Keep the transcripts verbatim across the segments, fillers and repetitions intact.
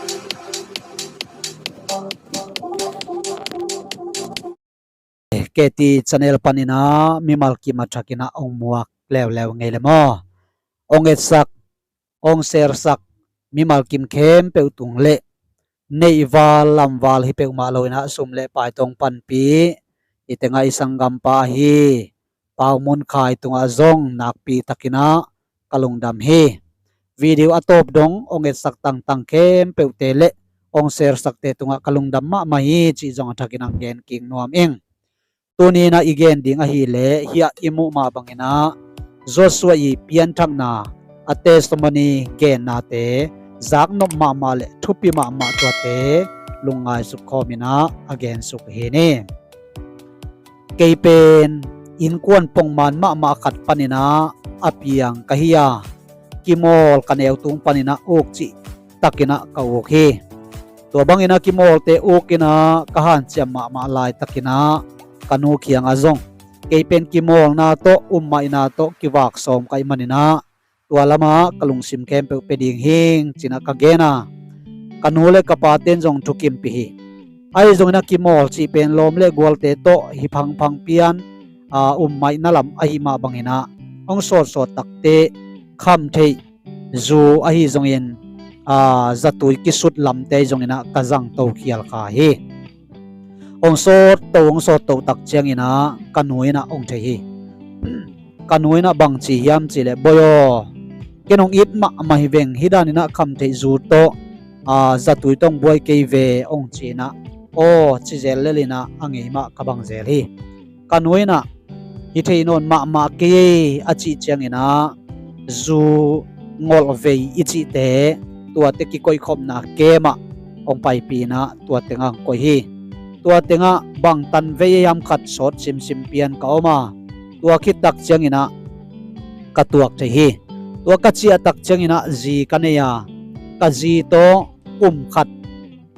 K T channel panin ah mimal kim a thakin ah hong muak leuleu ngei le maw? Hong etsak, hong sersak mimal kim khempeuh tung le neihval lamval hi peuhmah loin ah sum le pai tawh hong panpih i tengah i sanggampa ahi Pau Mun Khai tungah zong nakpi takin ah ka lungdam hi. Video a tawp dong hong etsak tangtang khempeuhte le hong sersakte tungah ka lungdam mahmah hi cih zong a thakin hong gen kik nuam ing. Tuni in ah i gen ding ahih leh hiah i muh mah bangin ah Joshua i pianthakna, a testimony gennate zaknop mahmah le thupi mahmah tuate lungngai suk khawmin ah a gen suk hi ni. Kei pen innkuan pongman mahmah khat panin ah a piang ka hi a, kimawl ka neu tung panin ah uk cih takin ah ka uk hi. Tua bangin ah kimawlte ukin ah ka hanciam mahmah laitakin ah ka nu kiangah zong kei pen kimawlna tawh ummaihna tawh kivak sawm ka hih manin ah tua lamah ka lungsim khempeuh pia ding hing ci-in ah ka gen a, ka nu le ka pate'n zong thukimpih hi. Ahi zongin ah kimawl cih pen lawm le gualte tawh hi phangphang pian, aa, ummaihna lam ahih mah bangin ah hong sawtsawt takteh khamtheih, zu ahi zongin, aa, zatui kisut lamte ahi zongin ah ka zang to khial kha hi. Hong sawt to, hong sawt to tak ciangin ah ka nu in ah hong thei hi. Ka nu in ah bang ci hiam cih leh, "Bawi aw, ken hong it mahmah hi veng, hih danin ah khamtheih zu tawh, aa, zatui tawh hong buai kei ve," hong ci-in ah, aw ci zel lel in ah a ngei mah ka bang zel hi. Ka nu in ah, "Hi thei nawn mahmah kei ei," a cih ciangin ah zu ngolhvei i cihte, tuate kikoihkhopna kem ah hong paipih in ah tua tengah hong koih hi. Tua tengah bang tanvei hiam khat sawt simsim pian ka om a, tua khit tak ciangin ah ka tuak thei hi. Tua ka ciah tak ciangin ah zi ka nei a, ka zi tawh kum khat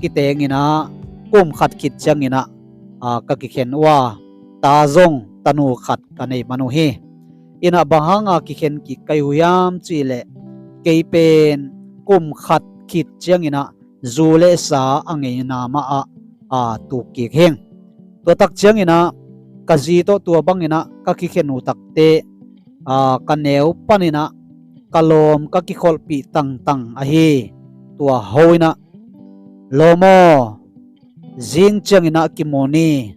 kitengin ah kum khat khit ciangin ah, aa, ka kikhen uh a, ta zong tanu khat ka nei man uh hi. In ah bang hanga kikhen kik ka hi uh hiam cih leh kei pen kum khat khit ciangin ah zu le sa a ngeina mah ah, aa, tuk kik hing. Tua tak ciangin ah ka zi tawh tua bangin ah ka kikhen uh takteh, aa, ka neu panin ah ka lawm ka kikholhpih tangtang ahi tua ho in ah, "Lawm aw, zing ciangin ah kimu ni.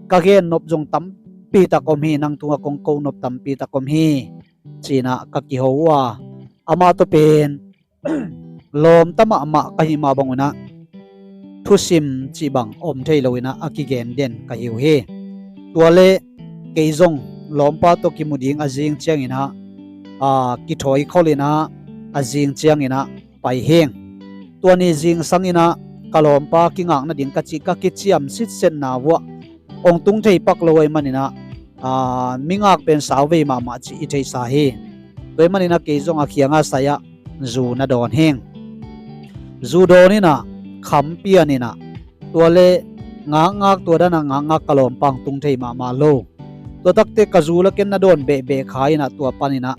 Ka gennop zong tampi tak om hi, nang tungah kong konop tampi tak om hi," ci-in ah ka kiho uh a, amah tawh pen lawmta mahmah ka hih mah bangun ah thusim cih bang om thei loin ah a kigen den ka hi uh hi. Tua leh kei zong lawmpa tawh kimu ding a zing ciangin ah, aa, kithawi kholh in ah a zing ciangin ah pai hing. Tua ni zingsang in ah ka lawmpa kingak nading ka cih ka kiciam sitsetna uh ah hong tung thei pak lo ahih manin ah, aa, mi ngak pen sauvei mahmah cih i theihsa hi. Tua ahih manin ah kei zong a kiangah sai ah zu na dawn hing. Zu dawn in ah, kham pian in ah, tua leh ngakngak, tua dan ah ngakngak ka lawmpa hong tung thei mahmah lo. Tua takteh ka zu lak in na dawn behbeh kha in ah tua panin ah,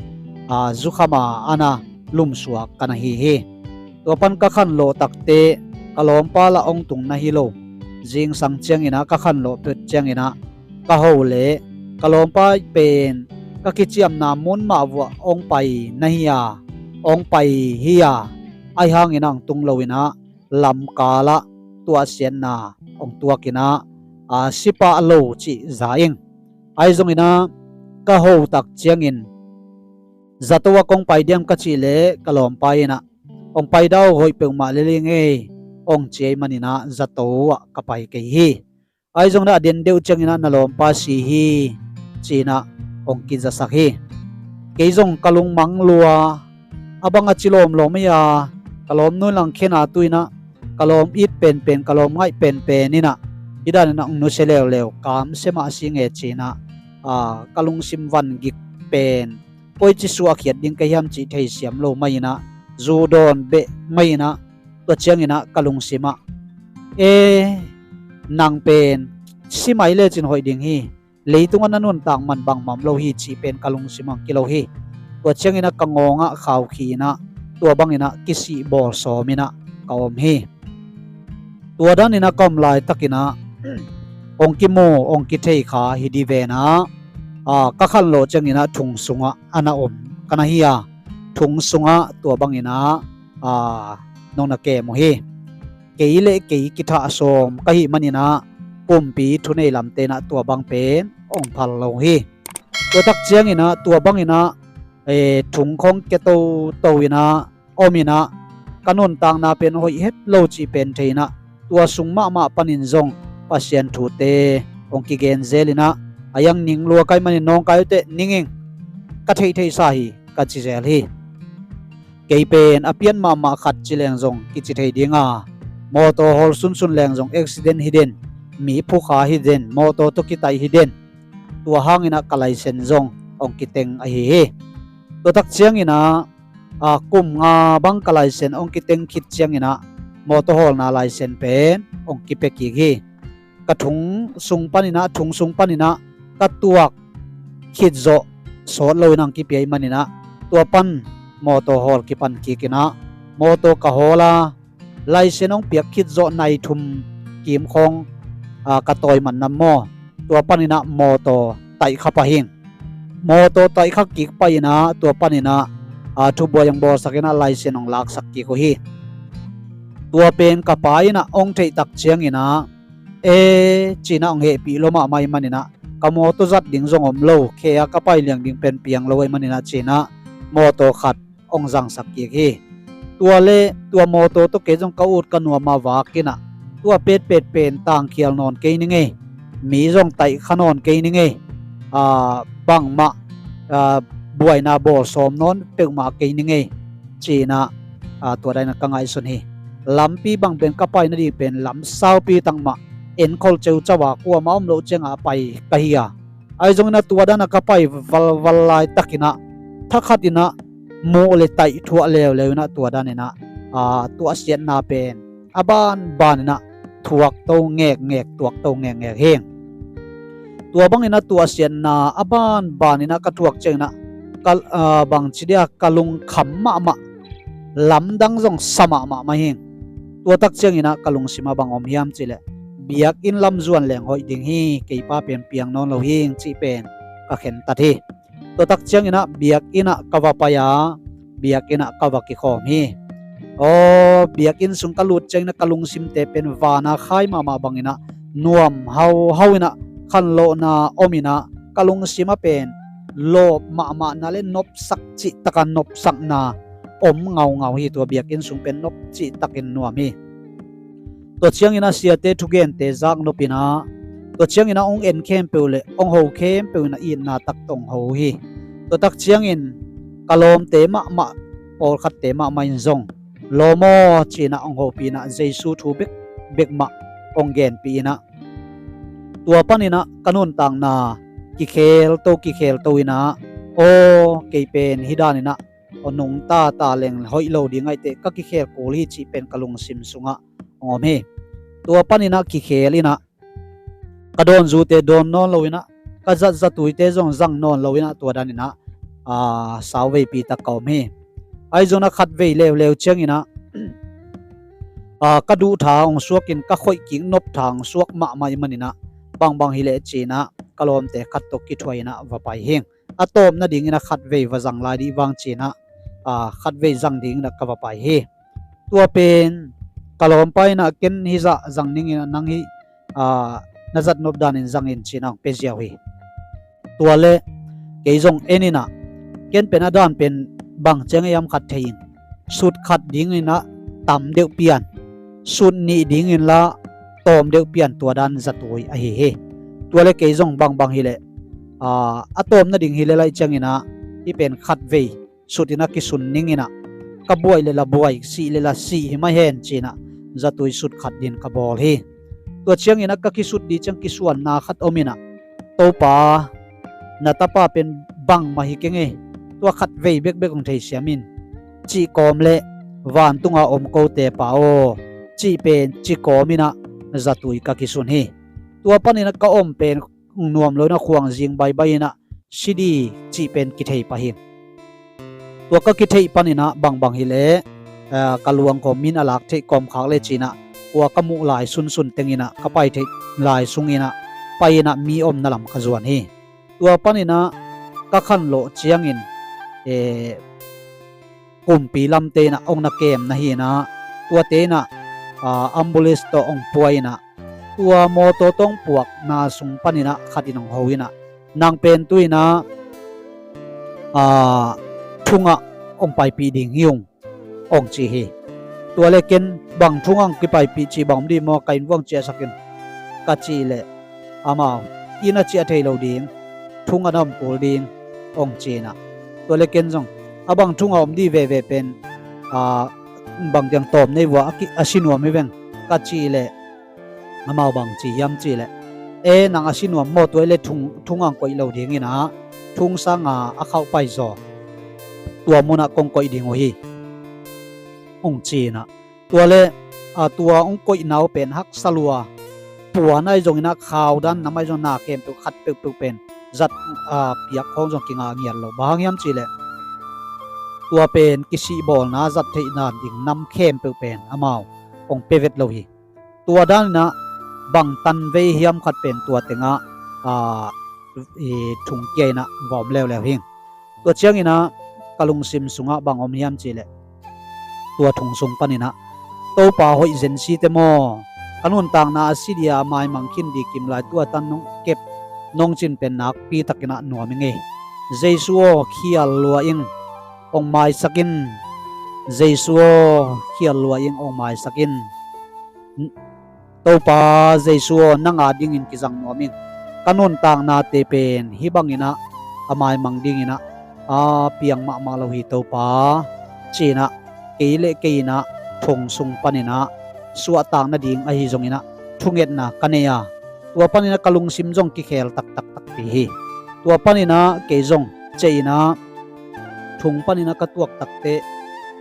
aa, zukham a ana lumsuak ka na hi hi. Tua pan ka khanlawh takteh ka lawmpa lah hong tung na hi lo. Zingsang ciangin ah ka khanlawh peuh ciangin ah ka ho leh ka lawmpa pen ka kiciamna mun mah uh ah hong pai na hi a, hong pai hi a, ahi hangin ah hong tung loin ah lamkal ah tuahsiatna hong tuak in ah, aa, si pah lo cih za ing. Ahi zongin ah ka ho tak ciangin zato ah kong pai diam ka cih leh ka lawmpa in ah, "Hong pai dah uh, hoih peuhmah lel ing ei," hong ci ahih manin ah zato ah ka pai kei hi. Ahi zongin ah a den deuh ciangin ah, "Na lawmpa si hi," ci-in ah hong kizasak hi. Kei zong ka lungmang lua, a bang a ci lawmlawm ei a, ka lawmnu in lang khen a, tu in ah ka lawm it penpen, ka lawm ngaih penpen in ah hih danin ah hong nusia leuleu, kamsia mah si ing e ci-in ah, aa, ka lungsim van gik pen koici suahkhiat ding ka hiam cih theisiam lo mah in ah, zu dawn beh mah in ah, tua ciangin ah ka lungsim ah, "E, nang pen si mai lecin hoih ding hi, leitungah na nuntak man bangmah om lo hi," cih pen ka lungsim ah hong kilo hi. Tua ciangin ah ka ngawng ah khaukhih in ah, tua bangin ah kisih bawl sawm in ah, ka om hi. Tua danin ah ka om laitakin ah hong kimu, hong kithei kha hi dih ven ah, aa, ka khanlawh ciangin ah thong sungah a na om ka na hi a, thong sungah tua bangin ah, aa, nong na kem uh hi. Kei le kei kithah sawm ka hih manin ah pumpi thunei lamte in ah tua bang pen hong phal lo hi. Tua tak ciangin ah tua bangin ah, eh, thong khawng kia toto in ah om in ah, ka nuntakna pen hoih het lo cih pen thei in ah, tua sung mahmah panin zong Pasian thute hong kigen zel in ah, a yang ning lua ka hih manin nawngkai uh teh ning ing, ka theihtheihsa hi ka ci zel hi. Kei pen a pian mahmah khat ci leng zong kici thei ding a, mawtaw hawl sunsun leng zong accident hi den, mi phukha hi den, mawtaw tawh kitaih hi den, tua hangin ah ka license zong hong kiteng ahi hi. Tua tak ciangin ah, aa, kum nga bang ka license hong kiteng khit ciangin ah mawtaw hawlna license pen hong kipia kik hi. Ka thong sung panin ah, thong sung panin ah ka tuak khit zawh sawt loin ah hong kipia ahih manin ah tua pan mawtaw hawl kipan kik in ah mawtaw ka hawl a, license hong piak khit zawh nai thum kim khawng, aa, ka tawi man nam maw, tua panin ah mawtaw taih kha pah ing. Mawtaw taih kha kik pah in ah tua panin ah, aa, thubuai hong bawlsak in ah license hong laksak kik uh hi. Tua pen ka pa in ah hong theih tak ciangin ah, e, ci-in ah hong hehpih lua mahmah ahih manin ah, ka mawtaw zat ding zong om lo, khe a ka pai liang ding pen piang lo ahih manin ah ci-in ah mawtaw khat hong zangsak kik hi. Tua le tua mawtaw tawh kei zong ka ut ka nuam a vak in ah, tua petpet pen tangkhial nawn kei ning ei, mi zong taih kha nawn kei ning ei, aa, bangmah, aa, buaina bawl sawm nawn peuhmah kei ning ei, ci-in ah, aa, tua danin ah ka ngaihsun hi. Lampi bang pen ka pai nading pen lam saupi tak mah, enkhol ceucau a kuamah om loh ciangah pai ka hi a, ahi zongin ah tua dan ah ka pai valval laitakin ah thakhatin ah muh le taih thuah leuleu in ah tua danin ah, aa, tuahsiatna pen a banbanin ah thuak to ngekngek, tuak to ngekngek hi. Tua bangin ah tuahsiatna a banbanin ah ka thuak ciangin ah ka, aa, bangci dia ka lungkham mahmah, lamdang zong sa mahmah mah hi. Tua tak ciangin ah ka lungsim ah bang om hiam cih leh, biakinn lam zuan leng hoih ding hi, kei pa pen piang nawn lo hi cih pen ka khentat hi. Tua tak ciangin ah biakinn ah ka va pai a, biakinn ah ka va kikhawm hi. Aw, biakinn sung ka lut ciangin ah ka lungsimte pen van a khai mahmah bangin ah nuam hauhau in ah, khanlawhna om in ah, ka lungsim ah pen lawp mahmahna le nopsak cihtak a nopsakna om ngaungau hi. Tua biakinn sung pen nop cihtakin nuam hi. Tua ciangin ah siate thugente zak nop in ah, tua ciangin ah hong en khempeuh le hong ho khempeuh in ah itna tak tawh hong ho uh hi. Tua tak ciangin ka lawmte mahmah, pawlkhatte mahmah in zong, lawm aw, ci-in ah hong hopih in ah Jesu thu bekbek mah hong genpih in ah, tua panin ah ka nuntakna kikhel to, kikhel to in ah, aw, kei pen hih danin ah aw, nungta ta leng hoih lo ding ahih teh ka kikhel kul hi cih pen ka lungsim sungah hong om hi. Tua panin ah kikhel in ah ka dawnzute dawn nawn lo in ah, ka zatzatuite zong zang nawn lo in ah, tua danin ah, aa, sauveipi tak ka om hi. Ahi zongin ah khatvei leuleu ciangin ah, aa, ka duh tha hong suak in, ka khoih kik nop tha hong suak mahmah ahih manin ah, bangbang hi leh ci-in ah ka lawmte khat tawh kithuah in ah va pai hi. A tawpna dingin ah khatvei va zang lai dih vang ci-in ah, aa, khatvei zang dingin ah ka va pai hi. Tua pen ka lawmpa in ah, ken hih zah zang ning in ah, nang hih, aa, na zat nop danin zang in, ci-in ah hong pia ziau hi. Tua le kei zong en in ah, ken pen a dan pen bang ciang hiam khat thei ing, sut khat dingin ah tam deuh pian, sut nih dingin la tawm deuh pian, tua dan zatui ahi hi. Tua le kei zong bangbang hi leh, aa, a tawpna ding hi leh lai ciangin ah, hih pen khatvei sut in ah kisun ning in ah, ka buai le la buai, sih le la sih hi mah hen ci-in ah zatui sut khat din ka bawl hi. Tua ciangin ah ka kisut ding ciang kisuanna khat om in ah, Topa, na tapa pen bangmah hi keng ei, tua khatvei bekbek hong theisiam in, cih kawm le, vantunga om kote Pa aw, cih pen ci kawm in ah zatui ka kisun hi. Tua panin ah ka om pen nuam lo in ah khuang zing baibai in ah si ding cih pen kithei pah hi. Tua ka kitheih panin ah bangbang hi leh, eh, ka luang khawm min a lak theih kawmkhak le cinah, kua ka muh lai sunsun tenginah ka pai theih lai sunginah pai-inah mi omna lam ka zuan hi. Tua paninah ka khanlawh ciangin, eh, kumpi lamte inah ong na kem na hinah, tuate inah, ah, ambulance tawh ong pua inah, tua mawtaw tawh ong puakna sung paninah khat in ong ho inah, nang pen tu inah, ah, thungah ong paipih ding hi ung, ong ci hi. Tua le ken bang thungah ong kipaipih cih bang om dih maw, ka inn vuah ong ciahsak in ka cih leh, amau inn a ciah thei lo ding, thungah na om kul ding, ong ci inah. Tua le ken zong a bang thungah om dih veve pen, ah, bang diang tawm nei vua a ki-, a si nuam hi veng ka cih leh, amau bang ci hiam cih leh, e, nang a si nuam maw, tua i le thung, thungah ong koih lo ding inah, thung sanga a khauh pai zaw tua munah kong koih ding uh hi, ong ci inah. Tua le, a, tua ong koihna uh pen haksa lua, puan ahi zonginah, khaudan nam ahi zong, na khempeuh khat peuhpeuh pen zat, a, piak khawng zong kingah ngiat lo. Bang hang hiam cih leh tua pen kisihbawlna zat theihna ding nam khempeuh pen amau ong pia vet lo hi. Tua daninah bang tanvei hiam khat pen tua tengah, a, i thung kia inah va om leuleu hi. Tua cianginah ka lungsim sungah bang om hiam cih leh, tua thung sung paninah, Topa, hoih zen site maw, ka nuntakna a si dia a maimang khin dih kim lai, tua tan nong kep nong cin pen nakpi takinah nuam ing ei. Jesu aw, khial lua ing, ong maisak in. Jesu aw, khial lua ing, ong maisak in. Topa Jesu aw, nang a dingin kizang nuam ing. Ka nuntaknate pen hih banginah a maimang dinginah a piang mahmah lo hi Topa, ci-inah kei le kei inah thong sung paninah suahtak nading ahi zonginah thungetna ka nei a, tua paninah ka lungsim zong kikhel taktak takpi hi. Tua paninah kei zong ciah inah thong paninah ka tuak takteh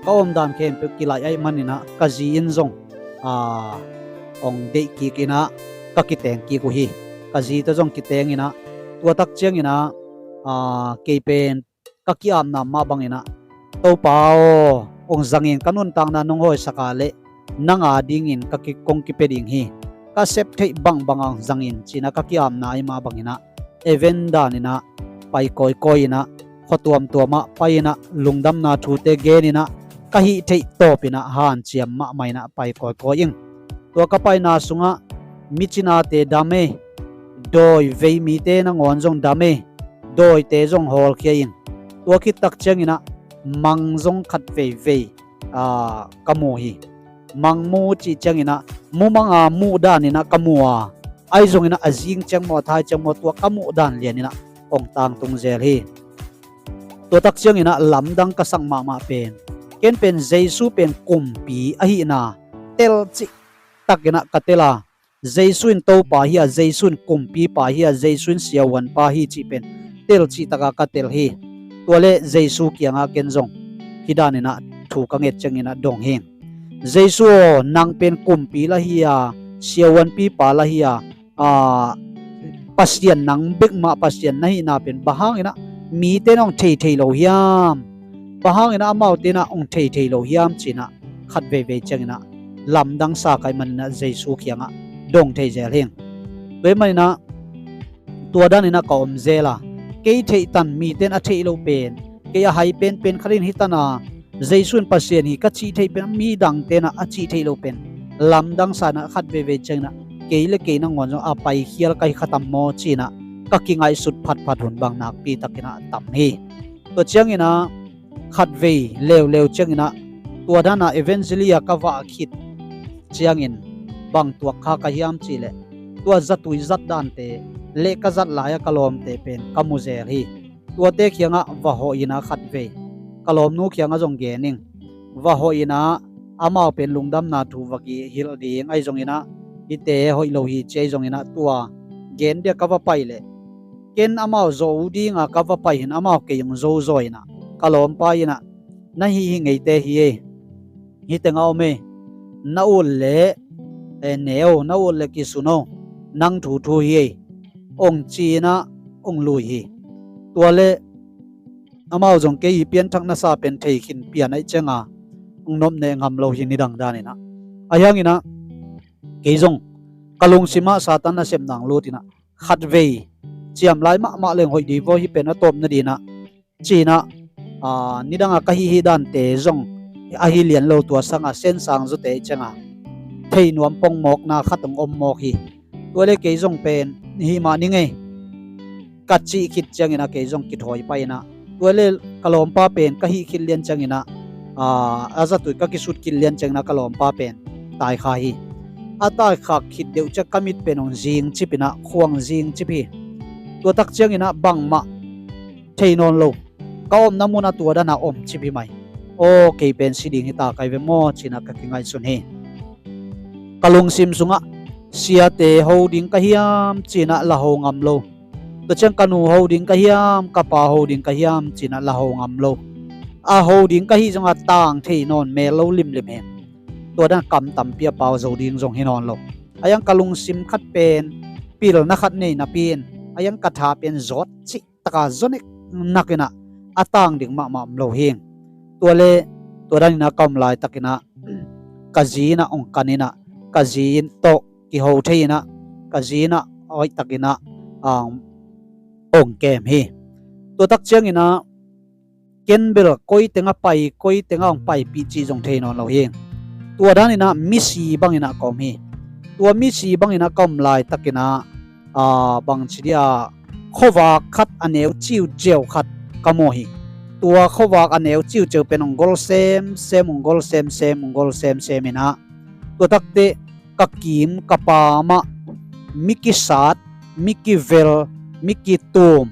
ka omdan khempeuh kilaih ahih maninah ka zi in zong, a, ong deih kik inah ka kiteng kik uh hi. Ka zi tawh zong kiteng inah, tua tak cianginah, a, kei pen ka ki-apna mah banginah, Topa aw, ong zang in, ka nuntakna nong hawisak a leh nang a dingin ka ki-, kong kipia ding hi. Ka sep theih bangbang a ong zang in, ci-inah ka ki-apna ahi mah banginah, even daninah pai kawikawi inah, khua tuamtuamah pai inah, lungdamna thute gen inah, ka hih theih tawpinah hanciam mahmah inah pai kawikawi ing. Tua ka paina sungah micinate dam ei, dawi vei mite nangawn zong dam ei, dawite zong hawlkhia ing. Tua khit tak cianginah mang zong khat veivei, a, ka mu hi. Mang mu cih cianginah mumanga muh daninah ka mu a, ahi zonginah a zing ciang maw, a thai ciang maw, tua ka muh dan lianinah ong tangtung zel hi. Tua tak cianginah lamdang ka sak mahmah pen, ken pen Jesu pen kumpi ahihna telcih takinah ka tel a, Jesu in Topa hi a, Jesu in kumpipa hi a, Jesu in siavuanpa hi cih pen telcih taka ka tel hi. Tua le Jesu kiangah ken zong hih daninah thu ka nget cianginah dong hi. Jesu aw, nang pen kumpi lah hi a, siavuanpipa lah hi a, a, Pasian, nang bek mah Pasian na hihna pen bang hanginah mite in ong thei thei lo hiam? Bang hanginah amaute inah ong thei thei lo hiam, ci-inah khat veivei cianginah lamdang sa ka hih maninah Jesu kiangah dong thei zel hi. Tua hih maninah tua daninah ka om zel a, kei theih tan mite in a theih loh pen, kei a hai penpen khat in hih tan a, Jesu in Pasian hi ka cih theih pen, midangte inah a cih theih loh pen lamdang sa inah khat veivei cianginah kei le kei nangawn zong a paikhial ka hi kha tam maw, ci-inah ka kingaihsut phatphat hun bang nakpi takinah tam hi. Tua cianginah khatvei leuleu cianginah tua dana evangelist a ka vah khit ciangin bang tuak kha ka hiam cih leh, tua zatui zat dante le ka zat lai-a ka lawmte pen ka mu zel hi. Tuate kiangah va hawh inah khatvei, ka lawmnu kiangah zong gen ing, va hawh inah amau pen lungdamna thu va kihilh ding ahi zonginah, hihte hoih lo hi ci ahi zonginah tua gen dia ka va pai leh, ken amau zawh uh dinga ka va pai hi-in amau kei ong zo zaw inah, ka lawmpa inah, na hih hi ngeite hi ei, hih tengah om ei, na ut leh, eh, ne o, na ut leh kisun o, nang thu thu hi ei, ong ci-inah ong lui hi. Tua le amau zong kei i pianthak nasa pen thei khin pian ahih cianga, nopneh ngam lo hi nidang daninah. Ahi hanginah kei zong ka lungsimah Satan nasepna lut inah khatvei ciam lai mahmah leng hoih dih vaw hi pen a tawpna dinah cinah, nidanga ka hih hih dante zong ahi lian lo, tua sanga sensang zawte i cianga thei nuam pongmawkna khat hong om mawk hi. Tua le kei zong pen hih mah ni ngei ka cih khit cianginah kei zong kithawi pah inah, tua le ka lawmpa pen ka hih khit lian cianginah a zatui ka kisut khit lian cianginah ka lawmpa pen taikha hi. A taikhak khit deuh ciang ka mit pen hong zingcip inah khuang zingcip hi. Tua tak cianginah bangmah thei nawn lo, ka omna munah tua dana om cip hi mai. Aw, kei pen si ding hita kai ve maw cinah ka kingaihsun hi. Ka lungsim sungah siate ho ding ka hiam cinah la ho ngam lo. Tua ciang ka nu ho ding ka hiam, ka pa ho ding ka hiam cinah la ho ngam lo. A ho ding ka hih zongah tang thei nawn mel lo limlim hi. Tua dana kam tampi a pau zo ding zong hi nawn lo. Ahi hang ka lungsim khat pen pilna khat nei napi in, ahi hang ka tha pen zawt cih taka zawnek nakinah a tang ding mahmah om lo hi. Tua le tua daninah ka om laitakinah ka zi inah hong kan inah ka zi in tawh kiho thei inah ka zi inah hoihtakinah hong kem hi. Tua tak cianginah ken bel koi tengah pai, koi tengah hong paipih cih zong thei nawn lo hi. Tua daninah misi banginah ka om hi. Tua misi banginah ka om laitakinah bangci dia khuavak khat a neu ciuciau khat ka mu hi. Tua khuavak a neu ciuciau pen hong gol semsem, hong gol semsem, hong gol semsem inah tua takteh ka kim ka pamah mi kisat, mi kivel, mi kitum,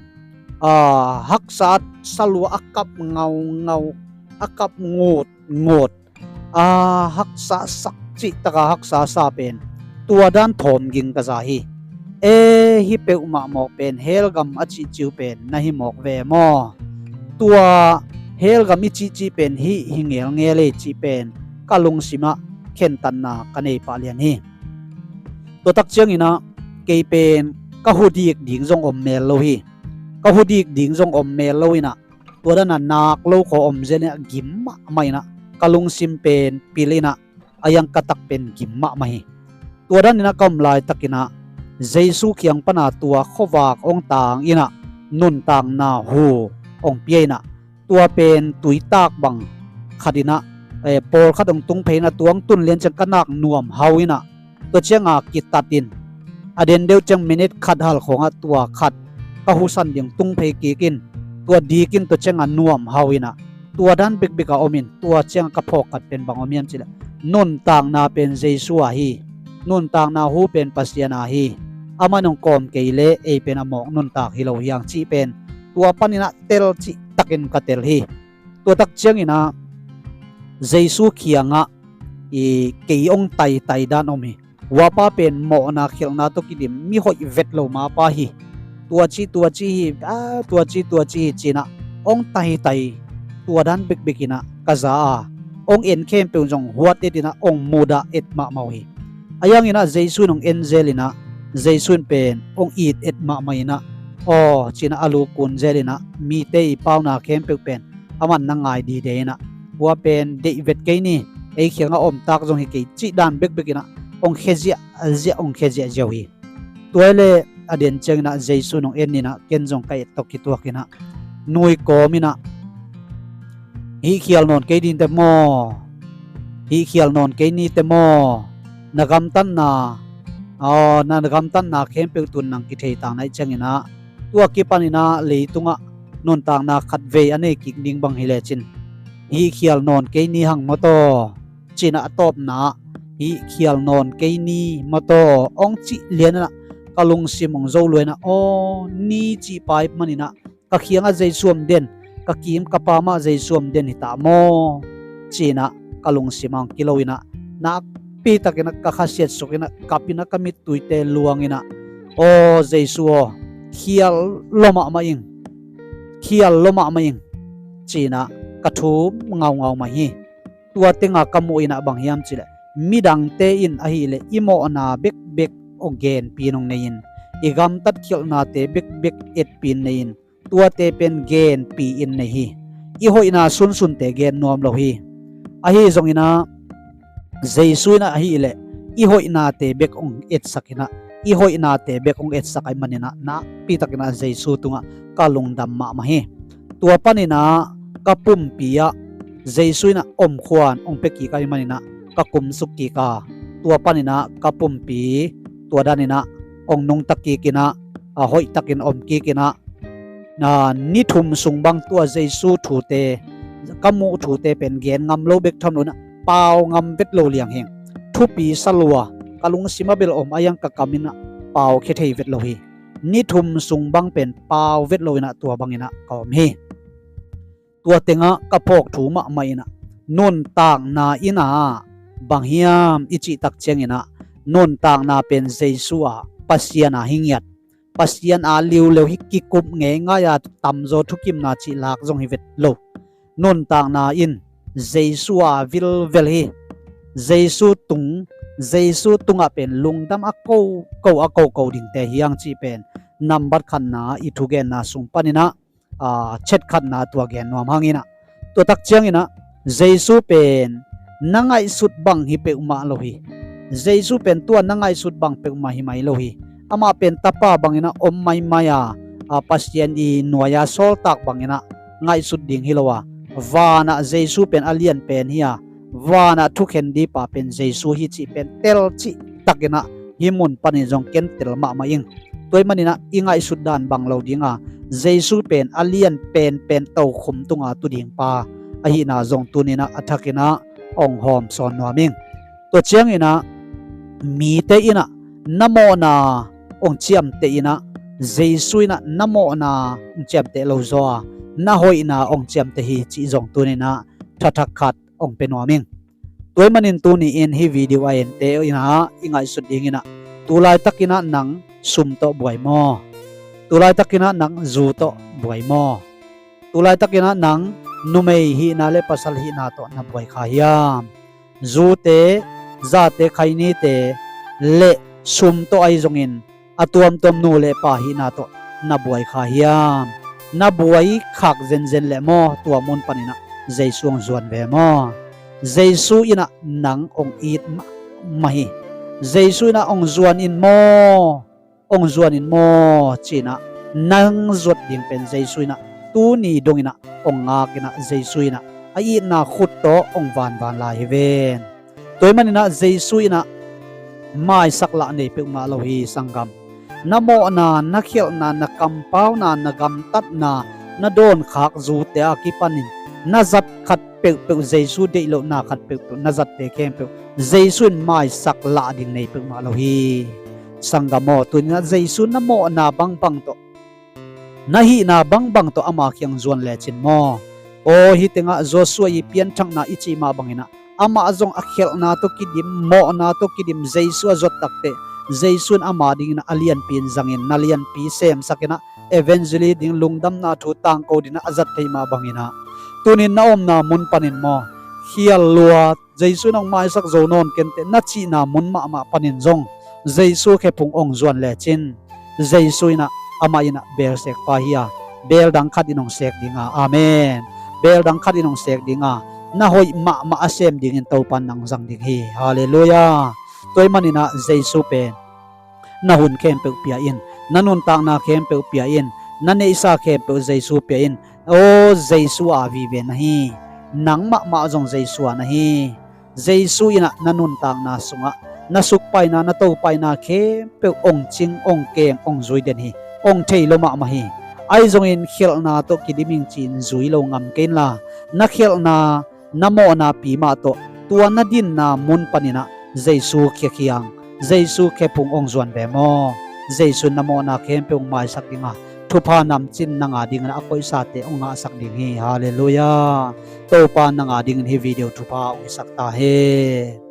haksa salua a kap ngaungau, a kap ngutngut, a haksa sak cihtaka haksa sa pen tua dan thawm ging ka za hi. E, hih peuhmah mawk pen hell gam a cihciu pen na hi mawk ve maw? Tua hell gam i cihcih pen hih hi ngelngel ei cih pen ka lungsimah khentatna ka nei pah lian hi. Tua tak cianginah kei pen ka hudik ding zong om mel lo hi. Ka hudik ding zong om mel lo inah tua dana nak lo khaw om zel inah gim mahmah inah ka lungsim pen pil inah a yangkatak pen gim mahmah hi. Tua daninah ka om laitakinah Jesu kiang pana tua khuavak hong tang inah nuntakna hu hong pia inah tua pen tuitak bang khat inah pawlkhat hong tung phei inah tua hong tun lian ciang ka nak nuam hau inah tua cianga kitat in a den deuh ciang minit khat halkhawngah tua khat ka husan ding tung phei kik in tua dik in tua cianga nuam hau inah tua dan bekbek a om in tua cianga ka phawk khat pen bang om hiam cihleh nuntakna pen Jesu a hi. Nuntakna hu pen Pasian a hi. Amah in hong kawm kei leh ei pen a mawk nuntak hi lo hiang cih pen tua paninah tel cihtakin ka tel hi. Tua tak cianginah Jesu kiangah i kei hong taitai dan om hi. Huapa pen mawhna khialhna tawh kidim mi hoih vet lo mapa hi. Tua ci tua ci hi, a tua ci tua ci hi cinah hong taitai tua dan bekbek inah ka za a hong en khempeuh zong huat et inah hong mudah et mahmah uh hi. A yanginah Jesu in hong en zel inah Jesu in pen hong it et mahmah inah aw cinah a lukun zel inah mite i pauna khempeuh pen aman na ngai dide inah hua pen deih vet kei ni, ei khiangah omtak zong hi kei cih dan bekbek inah hong khia ziahziah hong khia ziahziah uh hi. Tua hi le a den cianginah Jesu in hong en inah ken zong ka et tawh kituak inah nui kawm inah hih khial nawn kei ni te maw? Hih khial nawn kei ni te maw? Na gamtatna aw na gamtatna khempeuh tun nang kithei tang naih cianginah tua kipaninah leitungah nuntakna khatvei a nei kik ding bang hi lecin hih khial nawn kei ni hang maw taw? Cinah a tawpna hih khial nawn kei ni maw taw hong cih lianinah ka lungsim hong zo luainah aw ni cih pai maninah ka khiangah Jesu om den, ka kim ka pamah Jesu om den hita maw? Cinah ka lungsimah hong kilo inah nakpitakinah ka khasiat sukinah kapinah ka mittuite luanginah aw Jesu aw khial lua mahmah ing, khial lua mahmah ing cinah ka thum ngaungau mah hi. Tua tenga ka muh inah bang hiam cihleh midangte in ahileh i mawhna bekbek aw genpi in hong nei in i gamtat khialhnate bekbek etpi in nei in tuate pen genpi in nei hi. I hoihna sunsunte gen nuam lo hi. Ahi zongin ah Jesu in ah ahih leh i hoihnate bek hong etsak in ah, i hoihnate bek hong etsak ahih manin ah nakpi takin ah Jesu tungah ka lungdam mahmah hi. Tua panin ah ka pumpi ah Jesu in ah omkhuan hong pia kik ahih manin ah ka kumsuk kik a, tua panin ah ka pumpi tua danin ah hong nungta kik in ah, a hoihtakin om kik in ah, ni thum sung bang tua Jesu thute, ka muh thute pen gen ngam lo bek tham lo in ah pau ngam vet lo liang hi. Thupi sa lua, ka lungsim ah bel om a, ahih hang ka kam in ah pau khia thei vet lo hi. Ni thum sung bang pen pau vet lo in ah tua bangin ah ka om hi. Tua tengah ka phawk thu mahmah in ah, nuntakna in ah bang hiam i cih tak ciangin ah, nuntakna pen Jesu a, Pasian a hi ngiat, Pasian a liuleu hi kikup ngeingai a, tamzaw thukimna cih lak zong hi vet lo. Nuntakna in Jesu a vilvel hi. Jesu tung, Jesu tungah pen lungdam a ko ko, a ko ko dingte hi hang cih pen nambat khatna i thugenna sung panin ah, a, chet khatna tua gen nuam hang in ah. Tua tak ciangin ah Jesu pen na ngaihsut bang hi peuhmah lo hi. Jesu pen tua na ngaihsut bang peuhmah hi mai lo hi. Amah pen tapa bangin ah om maimai a, a, Pasian i nuai a sawltak bangin ah ngaihsut ding hi lo a, van ah Jesu pen a lian pen hi a, van ah thukhen dingpa pen Jesu hi cih pen telcih takin ah hih mun panin zong ken tel mahmah ing. Tua ahih manin ah i ngaihsut dan bang lo ding a, Jesu pen a lian penpen tokhom tunga tu dingpa ahihna zong tuni in ah a thakin ah hong hawmsawn nuam ing. Tua ciangin ah mite in ah na mawhna hong ciamteh in ah, Jesu in ah na mawhna hong ciamteh lo zaw a, na hoihna hong ciamteh hi cih zong tuni in ah thathak khat hong pia nuam ing. Tua ahih manin tuni in hih video a ente in ah i ngaihsut dingin ah, tu laitakin ah nang sum tawh buai maw? Tu laitakin ah nang zu tawh buai maw? Tu laitakin ah nang numei hihna le pasal hihna tawh na buai kha hiam? Zute, zate, khainite le sum tawh ahi zongin a tuamtuam nu le pa hihna tawh na buai kha hiam? Na buai khak zenzen leh maw, tua mun panin ah Jesu hong zuan ve maw? Jesu in ah nang hong it mahmah hi. Jesu in ah hong zuan in maw, hong zuan in maw ci-in ah nang zuat ding pen Jesu in ah tuni dongin ah hong ngak in ah, Jesu in ah a itna khut tawh hong vanvan lai hi ven. Tua ahih manin ah Jesu in ah maisak lah nei peuhmah lo hi, sanggam. Na mawhna, na khialhna, na kampauna, na gamtatna, na dawnkhak zute a kipanin na zat khat peuhpeuh, Jesu deih lohna khat peuhpeuh na zatte khempeuh Jesu in maisak lah ding nei peuhmah lo hi. Sanggam aw, tuni in ah Jesu na mawhna bangbang tawh, na hihna bangbang tawh ama kiang zuan lecin maw? Aw, hih tengah Joshua i pianthakna i cih mah bangin ah amah zong a khialhna tawh kidim, mawhna tawh kidim, Jesu a zuat takteh Jesu in ama dingin ah a lianpi in zangin, na lianpi semsak in ah evangelist ding, lungdamna thu tangko dingin ah a zat theih mah bangin ah, tuni in na omna mun panin maw, khial lua, Jesu in hong maisak zo nawn kenteh na cihna mun mahmah panin zong Jesu khephung hong zuan lecin, Jesu in ah, amah in ah beel sekpa hi a, beel dang khat in hong sek ding a, amen, beel dang khat in hong sek ding a, na hoih mahmah a sem dingin Topa in nang zang ding hi. Halleluiah. Tua ahih manin ah Jesu pen na hun khempeuh pia in, na nuntakna khempeuh pia in, na neihsa khempeuh Jesu pia in. Aw, Jesu a vive na hi. Nang mahmah zong Jesu a na hi. Jesu in ah na nuntakna sungah na sukpaina, na topaina khempeuh hong cing, hong kem, hong zui den hi. Hong thei lo mahmah hi. Ahi zongin khialhna tawh kidim ing ci-in zui lo ngam kei inla, na khialhna, na mawhna pi mah tawh tua na dinna mun panin ah Jesu khekhiang, Jesu khephung hong zuan ve maw? Jesu in na mawhna khempeuh hong maisak ding a, thupha namcin nang a dingin ah a koihsate hong ngahsak ding hi. Halleluiah. Topa in nang a dingin hih video thupha hong hisak ta hen.